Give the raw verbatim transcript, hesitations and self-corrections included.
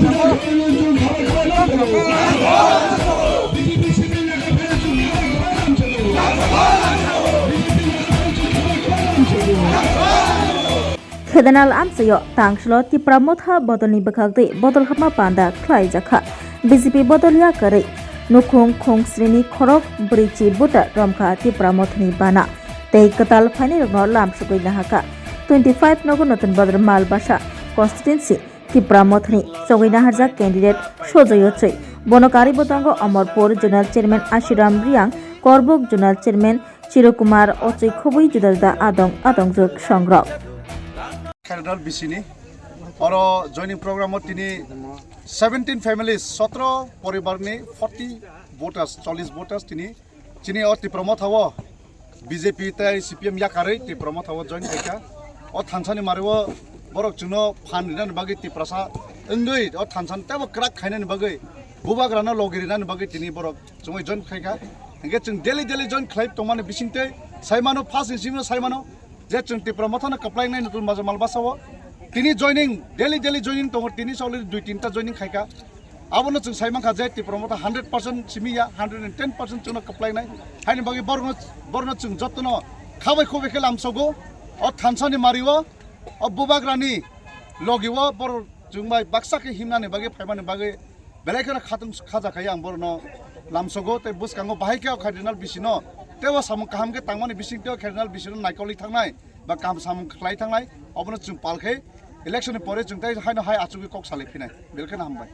Khedenal amchaio tangsilo Tipra Motha bodolni bwkhak twi bodol hapma panda khlaijakha. B J P bodol yakarwi nukhung khungsrini khorok bwrwichi buta romkha Tipra Mothani bana tei kwtal phainairokno lamsogwi nahakha. Twenty five nogo Notun Badar Malbasa constituency Tipra Mothani chongwi naharjak candidate Sojoy Ochoi. Bono karwibo tongo Amarpur Zonal Chairman Ashiram Riang, Korbuk Zonal Chairman Chirokumar Ochoi khobwi juda juda adong adongjwk songrok. Khedenal B C ni oro joining program o tini seventeen families, sotro poribar ni forty voters, chollish voters tini chini o Tipra Motha o B J P tei C P M yakarwi Tipra Motha o join khaikha. O thansa ni mari o borok chwngno phan rinani bagwi Tiprasa wngwi o thansa ni teibo kwrak khainani bagwi bubagrano logi rinani bagwi tini borok chwngwi join khaikha. Hinkhe chwng daily daily join khlai tongmani bisingtwi saimano, first ni simi saimano je chwng Tipra Mothano kwplainai Notun Bazar Malbasa o tini joining, daily daily joining tongo, tini already dui tinta joining khaikha. Abono chwng saimankha je Tipra Motha hundred percent simi ya, hundred and ten percent chwngno kwplainai. Haini bagwi borokno, borokno chwng jotono khabai khubai khe lamsogo. O thansani mario, o bubagrani logio borok chwng bai baksa khe himnani bagwi phaimani bagwi belai kheno khatung khaja khai ang borokno lamsogo tei bwskango bahai khe o Khedenal B C no teibo samung kaham khe tangmani bisingtwi o Khedenal B C no naikolwi thangnai ba kaham samung khlai thangnai, obono chwng pal khe election ni pore chwng tei haino hai achugwi kok salai phinai. Belai kheno hambai.